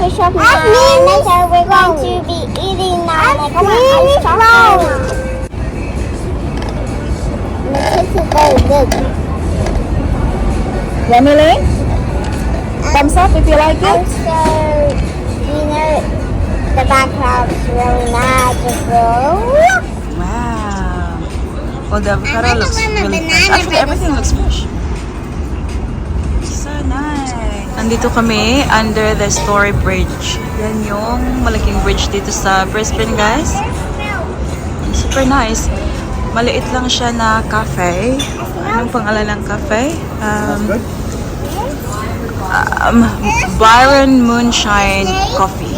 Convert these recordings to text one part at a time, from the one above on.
to shop now. And later we're going to be eating now. Like, I want ice chocolate. The kids is very big. Yummy, Lane? Thumbs up if you like it. Also, the background is really magical. Wow. Well, the avocado I looks want a really fresh. banana, Actually, but everything looks fresh. So nice. Nandito kami under the Story Bridge. Yan yung malaking bridge dito sa Brisbane, guys. Super nice. Maliit lang siya na cafe. Anong pangalan ng cafe? Byron Moonshine Coffee.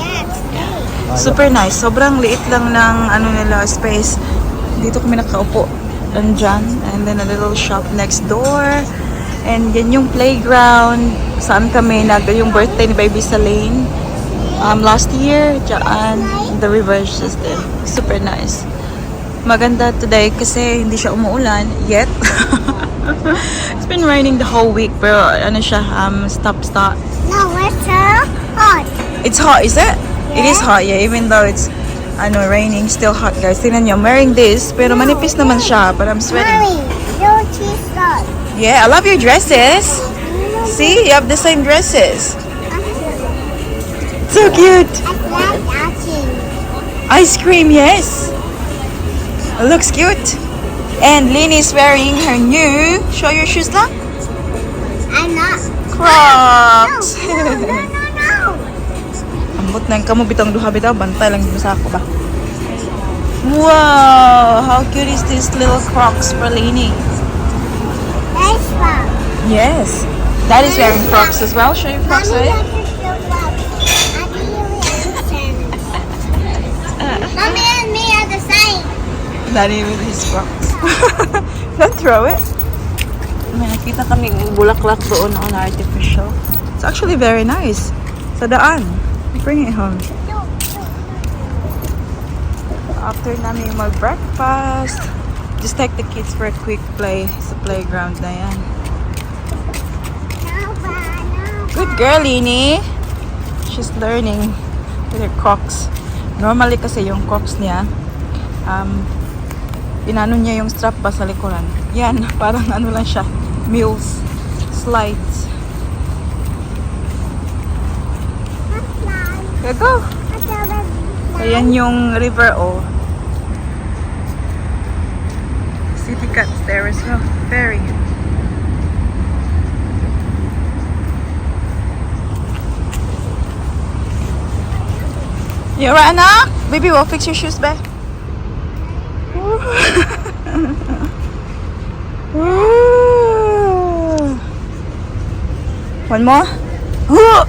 Super nice. Sobrang liit lang ng ano nila space. Dito kami nakaupo. Andyan. And then a little shop next door. And yan yung playground. Saan kami nag yung birthday ni Baby Celine. Last year, dyan, the river is just there. Super nice. Maganda today kasi hindi siya umuulan yet. It's been raining the whole week, pero ano siya, stop start. No, it's so hot. It's hot, is it? It is hot, yeah. Even though it's ano, raining, still hot, guys. Tingnan niyo, I'm wearing this, pero manipis naman siya, but I'm sweating. Mommy, your cheese sauce. Yeah, I love your dresses. See, you have the same dresses. So cute. I like ice. Ice cream, yes. It looks cute. And Lini is wearing her new, show your shoes lang. I'm not. Crocs. No. Ambot na yung kamo bitang duha bitaw, bantay lang sa ako ba. Wow, how cute is this little Crocs for Lini? Nice one. Yes. Daddy's wearing Crocs as well. Show your Crocs, Mommy, eh? I just show up. I really understand. Mommy and me are the same. Daddy with his Crocs. Don't throw it. May nakita kaming bulaklak doon on artificial. It's actually very nice. Sa daan. Bring it home. After namin mag-breakfast, just take the kids for a quick play sa playground na yan. Good girl, Lini. She's learning with her Crocs. Normally kasi yung Crocs niya, inano niya yung strap ba sa likuran. Yan, parang ano lang siya. Mules. Slides. Okay, go! Ayan yung river, oh. City Cats there as well. Ferry. You alright, anak? Baby, we'll fix your shoes, babe. Ooh. One more. Ooh.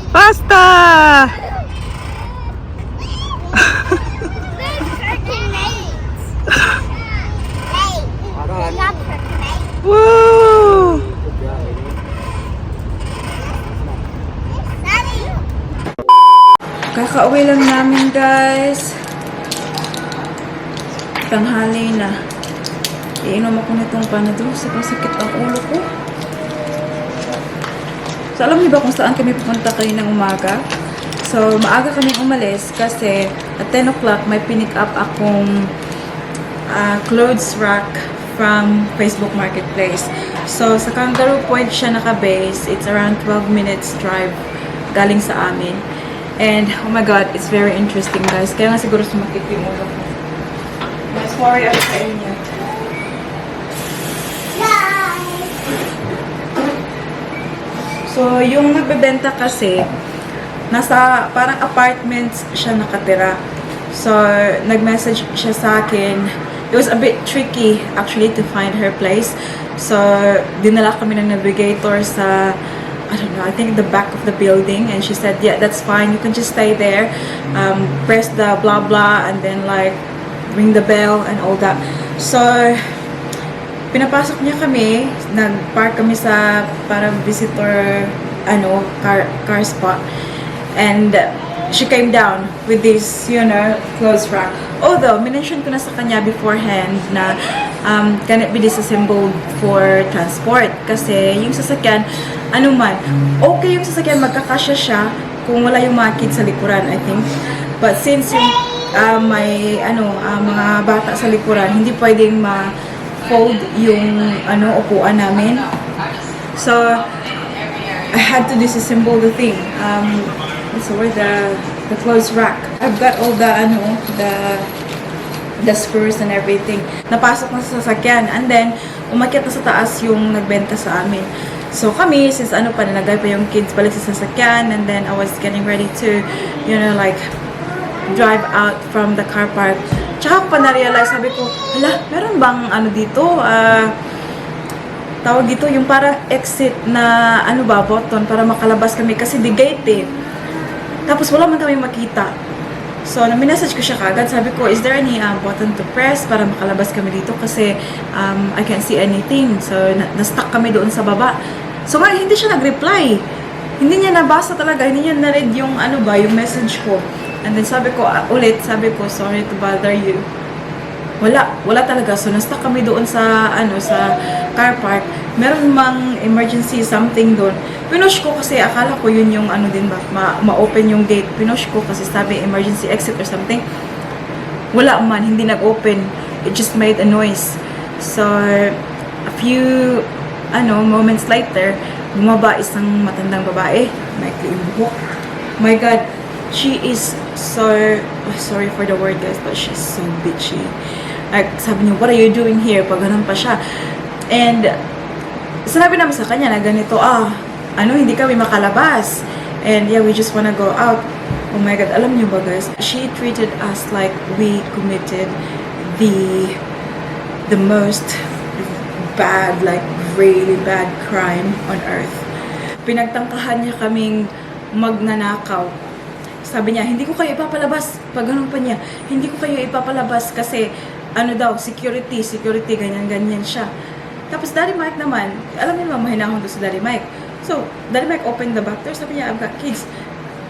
Pasta! Woo! Kakauwi lang namin, guys. Tanghali na. Iinom ako nitong Panadol. Sobrang sakit ang ulo ko. So, alam niyo ba kung saan kami pupunta kaninang umaga? So, maaga kaming umalis kasi at 10 o'clock may pinick up akong clothes rack from Facebook Marketplace. So, sa Kangaroo Point siya naka-base. It's around 12 minutes drive galing sa amin. And, oh my God, it's very interesting, guys. Kaya nga siguro sumakit yung ulo ko. May sorry ako sa inyo. So, yung nagbebenta kasi, nasa parang apartments siya nakatira. So, nag-message siya sa akin. It was a bit tricky actually to find her place. So, dinala kami ng navigator sa, I don't know, I think the back of the building. And she said, "Yeah, that's fine. You can just stay there. Press the blah blah and then like ring the bell and all that." So, pinapasok niya kami. Nag-park kami sa parang visitor ano, car spot. And She came down with this clothes rack. Although, minention ko na sa kanya beforehand na can it be disassembled for transport? Kasi yung sasakyan, ano man, okay yung sasakyan, magkakasya siya kung wala yung mga kids sa likuran, I think. But since yung may mga bata sa likuran, hindi pwedeng ma-fold yung upuan namin. So, I had to disassemble the thing. What's the word? The clothes rack. I've got all the ano, the screws and everything. Napasok na sa sasakyan. And then, umakyat na sa taas yung nagbenta sa amin. So kami, since ano pa, nalagay pa yung kids balik sa sasakyan. And then, I was getting ready to, like, drive out from the car park. Tsaka ko pa na-realize, sabi ko, "Hala, meron bang ano dito? Tawag dito, yung parang exit na ano ba, button para makalabas kami kasi di gate eh." Tapos wala man kami makita. So, na-message ko siya kagad. Sabi ko, "Is there any button to press para makalabas kami dito? Kasi I can't see anything." So, na-stuck kami doon sa baba. So, nga, hindi siya nag-reply. Hindi niya nabasa talaga. Hindi niya na-read yung ano ba, yung message ko. And then sabi ko, ulit, sabi ko, "Sorry to bother you." Wala, wala talaga. So, na-stuck kami doon sa car park. Meron mang emergency something doon. Pinush ko kasi akala ko yun yung ano din ba, ma-open yung gate. Pinush ko kasi sabi emergency exit or something. Wala man, hindi nag-open. It just made a noise. So, a few moments later, bumaba isang matandang babae. May yung buhok. My God, she is so, oh, sorry for the word, guys, but she's so bitchy. Like, sabi niya, "What are you doing here?" Pag ganun pa siya. And, sinabi namin sa kanya na ganito, hindi kami makalabas. And yeah, we just wanna go out. Oh my God, alam niyo ba, guys, she treated us like we committed the most bad, like really bad crime on earth. Pinagtangkahan niya kaming magnanakaw. Sabi niya, "Hindi ko kayo ipapalabas." Pag ganun pa niya, "Hindi ko kayo ipapalabas," kasi ano daw, security, security, ganyan-ganyan siya. Tapos Daddy Mike naman, alam niyo naman, mahinahon to si Daddy Mike. So, Daddy Mike opened the back door. Sabi niya, "I've got kids."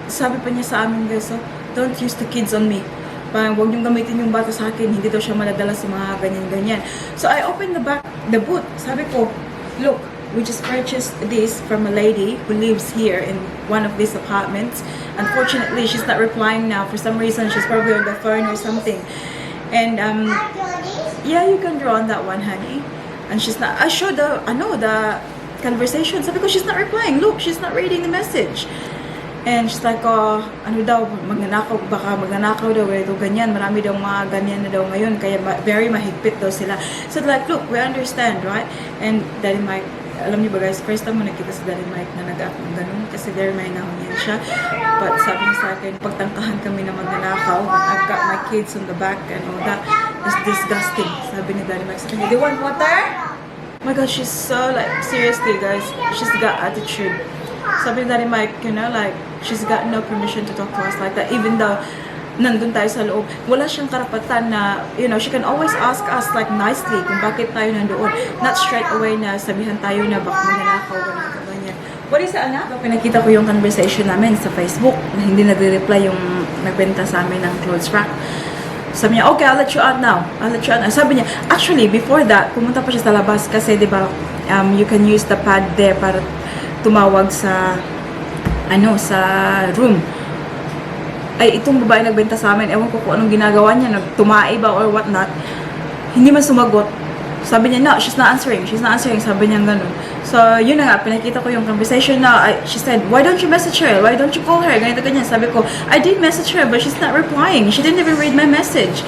Sabi pa niya sa amin, guys, "So, don't use the kids on me. Parang huwag niyong gamitin yung bata sa akin. Hindi daw siya madadala sa mga ganyan-ganyan." So, I opened the back, the boot. Sabi ko, "Look, we just purchased this from a lady who lives here in one of these apartments. Unfortunately, she's not replying now. For some reason, she's probably on the phone or something. And, yeah, you can draw on that one, honey." And she's not, I showed the conversation. Sabi ko, "She's not replying. Look, she's not reading the message." And she's like, oh, ano daw, magnanakaw, baka magnanakaw daw, ito, ganyan. Marami daw mga ganyan na daw ngayon, kaya very mahigpit daw sila. So like, "Look, we understand, right?" And Daddy Mike, alam niyo ba, guys, first time mo nakita si Daddy Mike na nag-act ng ganun, kasi very mahinahon yan siya. But sabi niya sa akin, pagtangkahan kami na magnanakaw, I've got my kids on the back and all that, is disgusting. Sabi ni Daddy Mike sa kanya, "Do you want water?" Oh my God, she's so like, seriously, guys, she's got attitude. Sabi ni Daddy Mike, like, she's got no permission to talk to us like that, even though nandun tayo sa loob. Wala siyang karapatan na, she can always ask us like nicely kung bakit tayo nandoon. Not straight away na sabihan tayo na baka magnanakaw, ganito, ganyan. What is it, anak? Pinakita ko yung conversation namin sa Facebook na hindi nagre-reply yung nagbenta sa amin ng clothes rack. Sabi niya, "Okay, I'll let you out now. I'll let you out now." Sabi niya, actually, before that, pumunta pa siya sa labas kasi, di ba, you can use the pad there para tumawag sa room. Ay, itong babae nagbenta sa amin, ewan ko kung anong ginagawa niya, nagtumae ba or what not. Hindi man sumagot. Sabi niya, "No, she's not answering. She's not answering." Sabi niya ganun. So, yun na nga, pinakita ko yung conversation na, she said, "Why don't you message her? Why don't you call her?" Ganito, ganyan. Sabi ko, "I did message her, but she's not replying. She didn't even read my message."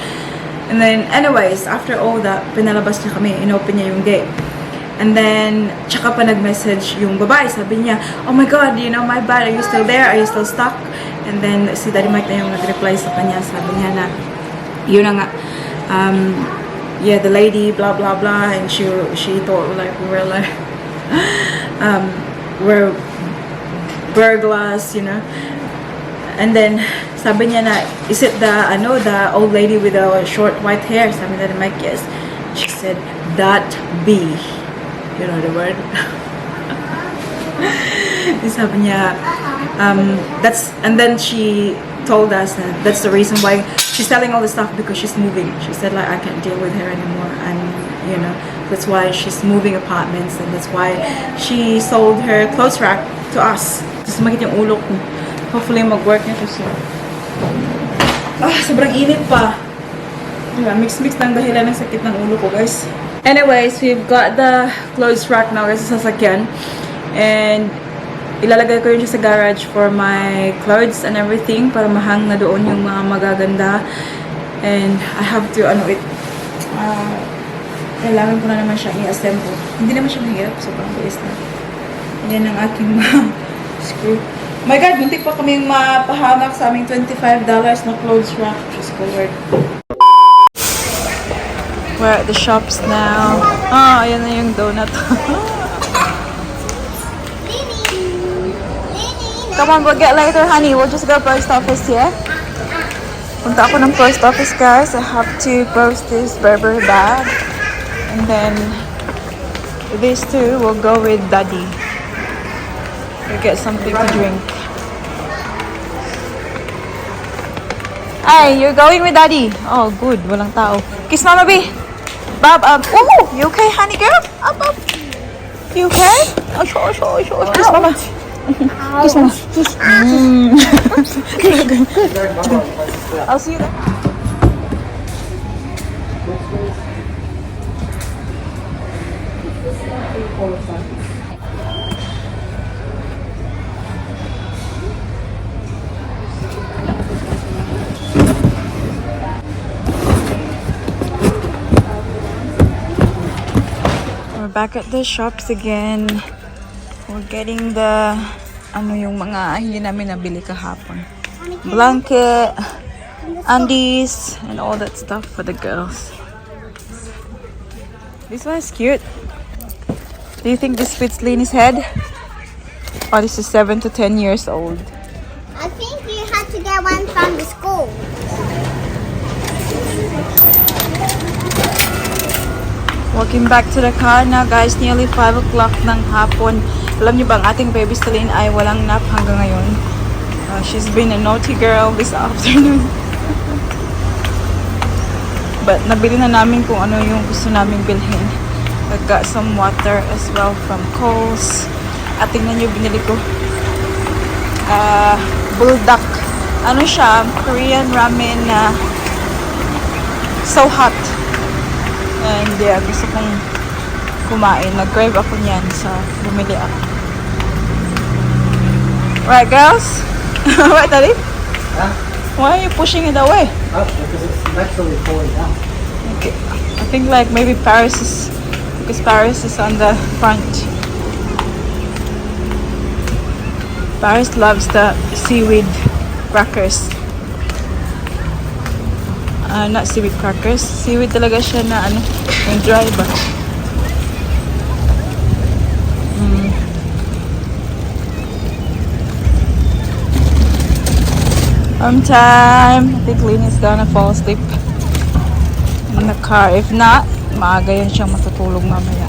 And then, anyways, after all that, pinalabas niya kami. Inopen niya yung gate. And then, tsaka pa nag-message yung babae. Sabi niya, "Oh my God, my bad. Are you still there? Are you still stuck?" And then, si Daddy Mike na yung nag-reply sa kanya. Sabi niya na, yun na nga, yeah, the lady, blah, blah, blah. And she thought like we were like, we're burglars. And then, sabi niya na, "Is it the old lady with the short white hair?" Sabi ni Daddy Mike, "Yes." She said, "That be." You know the word? Sabi niya, that's, and then she told us that that's the reason why she's selling all the stuff, because she's moving. She said, like, "I can't deal with her anymore," and that's why she's moving apartments and that's why she sold her clothes rack to us. Sumakit yung ulo ko. Hopefully mag-work na ito soon. Ah, sobrang init pa. Diba, mix-mix ng dahilan ng sakit ng ulo ko, guys. Anyways, we've got the clothes rack now, guys, sa sasakyan. And ilalagay ko yun siya sa garage for my clothes and everything para ma-hang na doon yung mga magaganda. And I have to, ano, it, kailangan ko na naman siya i-assemble. Hindi naman siya mahirap, sobrang bilis na. Yan ang aking mga screw. My God, hindi pa kaming mapahamak sa aming $25 na clothes rack. Diyos ko, Lord. We're at the shops now. Ah, ayan na yung donut. Lily. Lily. Come on, we'll get later, honey. We'll just go post office, yeah? Punta ako ng post office, guys. I have to post this Burberry bag. And then, these two will go with Daddy. We'll get something to drink. Ay, you're going with Daddy. Oh, good. Walang tao. Kiss Mama B. Bob, up. Oh, you okay, honey girl? Up, up. You okay? Oh, sure. Kiss Mama. Kiss Mama. I'll see you there. We're back at the shops again. We're getting the ano, yung mga hindi namin nabili kahapon. Blanket, undies, and all that stuff for the girls. This one is cute. Do you think this fits Lainey's head? Oh, this is 7 to 10 years old. I think you had to get one from the school. Walking back to the car na, guys. Nearly 5 o'clock ng hapon. Alam niyo ba, ang ating baby Celine ay walang nap hanggang ngayon. She's been a naughty girl this afternoon. But nabili na namin kung ano yung gusto naming bilhin. I got some water as well from Coles. At tingnan niyo, binili ko. Buldak. Ano siya? Korean ramen na so hot. And yeah, gusto kong kumain. Nag-crave ako niyan. So, bumili ako. Right, girls? Right, Daddy? Huh? Why are you pushing it away? Oh, because it's naturally falling down. Okay. I think, like, maybe Paris is because Paris is on the front. Paris loves the seaweed crackers. Not seaweed crackers. Seaweed talaga siya na ano, yung dry ba? Home time. I think Lynn is gonna fall asleep in the car. If not, maaga yun siyang matutulog mamaya.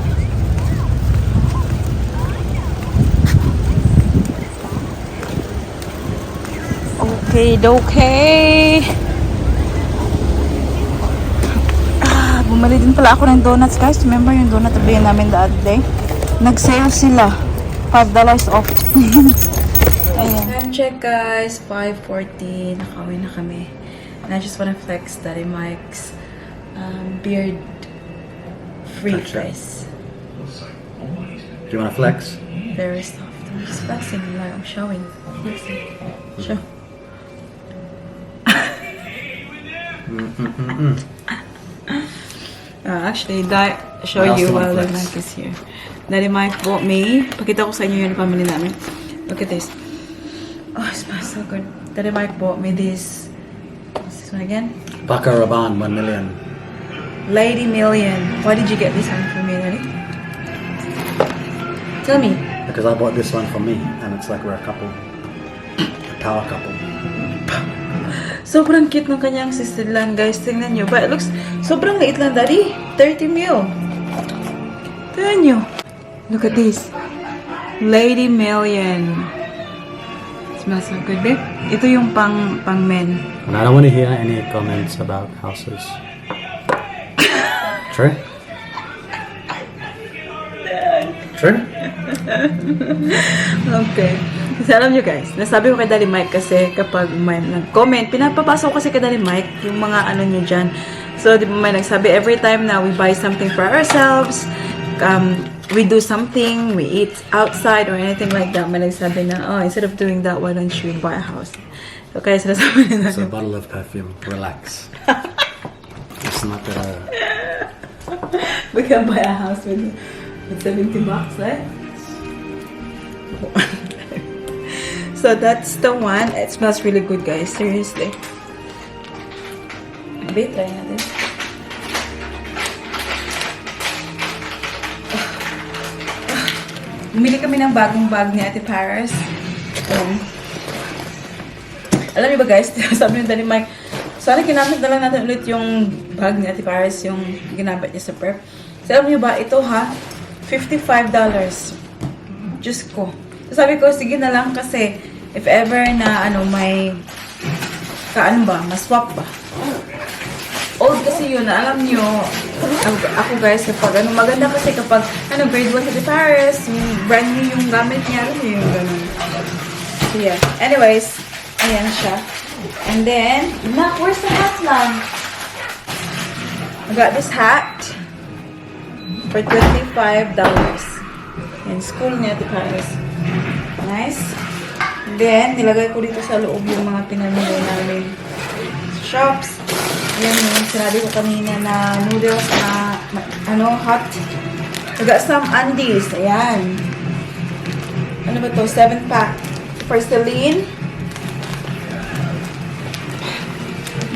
Okay. Ah, bumili din pala ako ng donuts, guys. Remember yung donut na binili namin the other day? Nag-sale sila. $5 off. Ayan. Time check, guys. 5:40. Nakauwi na kami. And I just wanna flex Daddy Mike's beard free Touch that. Face. Do you want to flex? Very soft. I'm just flexing. Like, I'm showing. Flexing. Show. Actually, that show What else you do you wanna while Daddy flex? Mike is here. Daddy Mike bought me. Pakita ko sa inyo yung family namin. Look at this. Oh, it smells so good. Daddy Mike bought me this. What's this one again? Paco Rabanne, 1 million. Lady Million. Why did you get this one for me, Daddy? Tell me. Because I bought this one for me, and it's like we're a couple. A power couple. Sobrang cute ng kanyang sisidlan, guys. Tingnan nyo. But it looks, sobrang liit lang, Daddy. 30 mil. Tingnan nyo. Look at this. Lady Million. Smells so good, babe. Ito yung pang men. And I don't want to hear any comments about houses. True? True? Okay. Kasi alam nyo guys, nasabi ko kay Daddy Mike kasi kapag may nag-comment, pinapapasok ko kasi kay Daddy Mike yung mga ano nyo dyan. So, di ba may nagsabi, every time na we buy something for ourselves, we do something, we eat outside or anything like that, may nagsabi na, "Oh, instead of doing that, why don't you buy a house?" So, kaya sinasabi nila. It's a bottle of perfume. Relax. It's not gonna. We can buy a house with $70, eh? So that's the one. It smells really good, guys. Seriously. Wait, try natin. Bumili kami ng bagong bag ni Ate Paris. Alam niyo ba guys, sabi ni Daddy Mike, sana ginamit na lang natin ulit yung bag ni Ate Paris, yung ginamit niya sa prep. So, alam niyo ba, ito ha, $55. Diyos ko. So, sabi ko, sige na lang kasi if ever na ano, may kaano ba, maswap ba. Old kasi yun, na alam niyo, ako guys, kapag ano, maganda kasi kapag ano, grade 1 sa Ate Paris, yung brand new yung gamit niya, alam niyo yung ganun. So, yeah. Anyways, ayan siya. And then, nak, where's the hat lang? I got this hat for $25. In school niya, Ate Paris. Nice. And then, nilagay ko dito sa loob yung mga pinamili namin sa shops. Ayan yung sinabi ko kanina na noodles na, ano, hot. I got some undies. Ayan. Ano ba to? 7 pack. For Celine.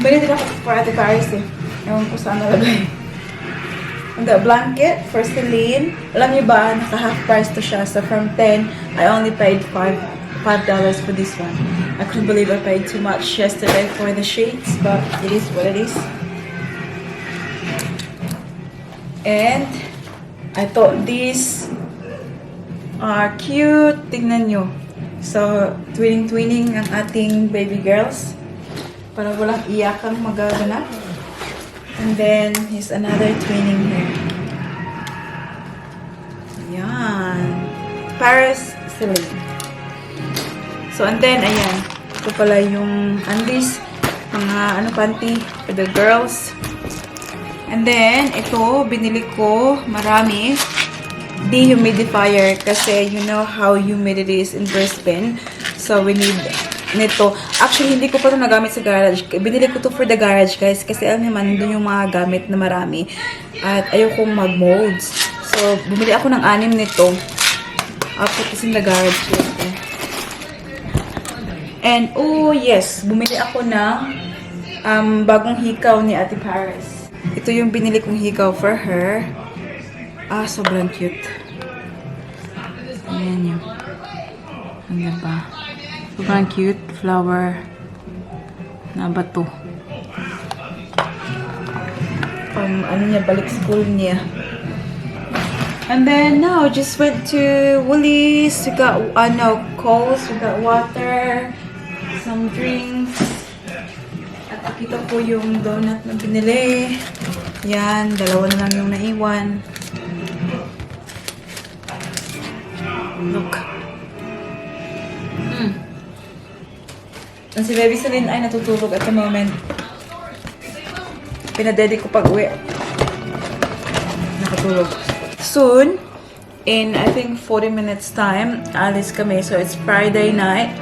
Bili din ako for Ate Paris eh. Ewan ko saan nalagay. And the blanket for Celine. Alam niyo ba, naka half price to siya. So from 10, I only paid $5 for this one. I couldn't believe I paid too much yesterday for the sheets, but it is what it is. And I thought these are cute. Tingnan nyo. So, twinning-twinning ang ating baby girls. Para walang iyakang magaganap. And then, here's another twinning here. Ayan. Paris Celine. So, and then, ayan. Ito pala yung undies. Mga, ano, panty for the girls. And then, ito, binili ko marami dehumidifier kasi you know how humid it is in Brisbane. So, we need nito. Actually, hindi ko pa ito nagamit sa garage. Binili ko to for the garage, guys. Kasi alam naman, doon yung mga gamit na marami. At ayokong mag-molds. So, bumili ako ng anim nito. I'll put this in the garage later. And, oh yes, bumili ako ng bagong hikaw ni Ate Paris. Ito yung binili kong hikaw for her. Ah, sobrang cute. Ayan yun. Ano ba? Sobrang cute. Flower na bato. Pang ano niya, balik school niya. And then now, just went to Woolies. We got, no, Coles. We got water, some drinks. At pakita ko yung donut na binili. Yan, dalawa na lang yung naiwan. Look. And si Baby Celine ay natutulog at the moment. Pinadede ko pag uwi. Nakatulog. Soon, in I think 40 minutes time, alis kami. So it's Friday night.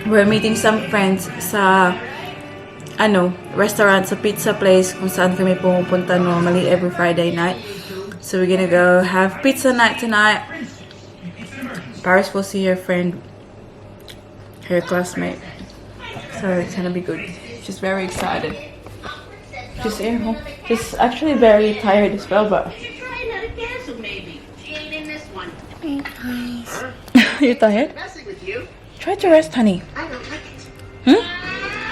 We're meeting some friends sa ano, restaurant, sa pizza place kung saan kami pumupunta normally every Friday night. So we're gonna go have pizza night tonight. Paris will see her friend, her classmate. So it's gonna be good. She's very excited. She's in home. She's actually very tired as well, but Try another castle, maybe. She ain't in this one. You're tired? Messing with you. Try to rest, honey. I don't like it.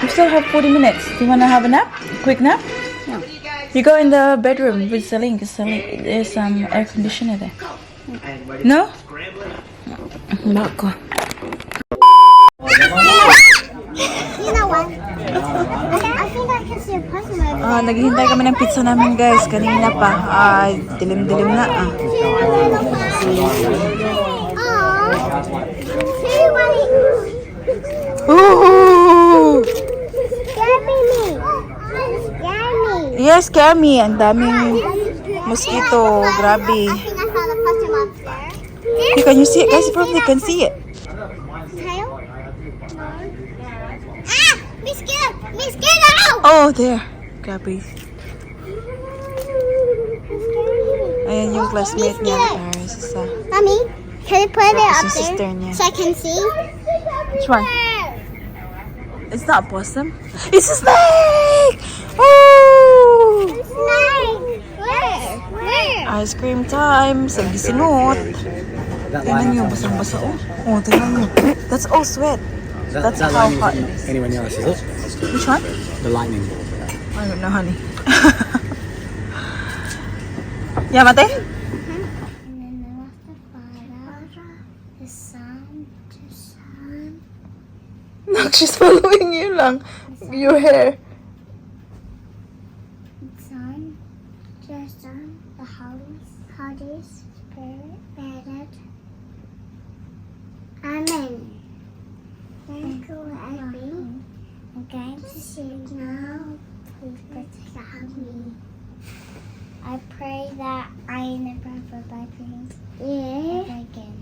We still have 40 minutes. Do you wanna have a nap? Quick nap? What do you guys You go in the bedroom with Celine because Celine, there's some air conditioner there. No? Nako. Ah, naghihintay kami ng pizza namin, guys. Kanina pa. Ay, dilim-dilim na ah. Aw. See what it Ooh! Scare me. Scare me. Yes, Kami. Ang daming mosquito. Grabe. I think I saw the possum up there. Hey, can you see it? Guys, you probably can see it. Tail? Ah! Mosquito! Mosquito! Oh, there. Grabe. Ayan yung classmate niya. Paris. Isa. Mommy, can you put it Tapos up yung sister there niya. so I can see? Which one? It's not a possum. It's a snake! Oh! Snake! Where? Where? Ice cream time sa gisingot. That Tingnan lining niyo, basang-basa oh. Oh, tingnan niyo. That's all sweat. That, That's that how lightning hot isn't it is. anywhere near us, is it? Which one? The lightning. I don't know, honey. Yeah, mate? In the name of the Father, the Son, the Son. Look, she's following you lang. Your hair. Son, the Son, the Holy Spirit, Spirit. Amen. Thank you, Abby. I'm going to sleep now. Please protect me. I pray that I never have a bad dreams ever again.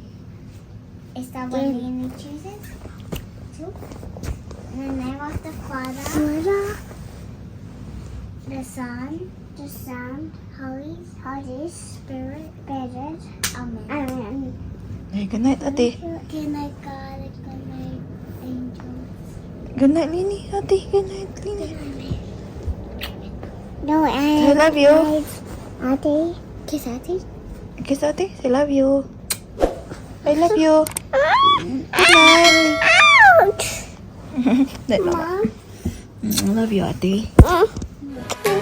Is that what Lena chooses? Two. In the name of the Father, the Son, Holy Spirit, Spirit. Amen. Amen. Hey, good night, ate. Good night, God. Good night, angels. Good night, Lini. Ate, good night, Lini. No, I love you. Ate. Kiss Ate. Kiss ate. I love you. I love you. Good night. Ouch! Night, mama. Mom. I love you, ate. Mm.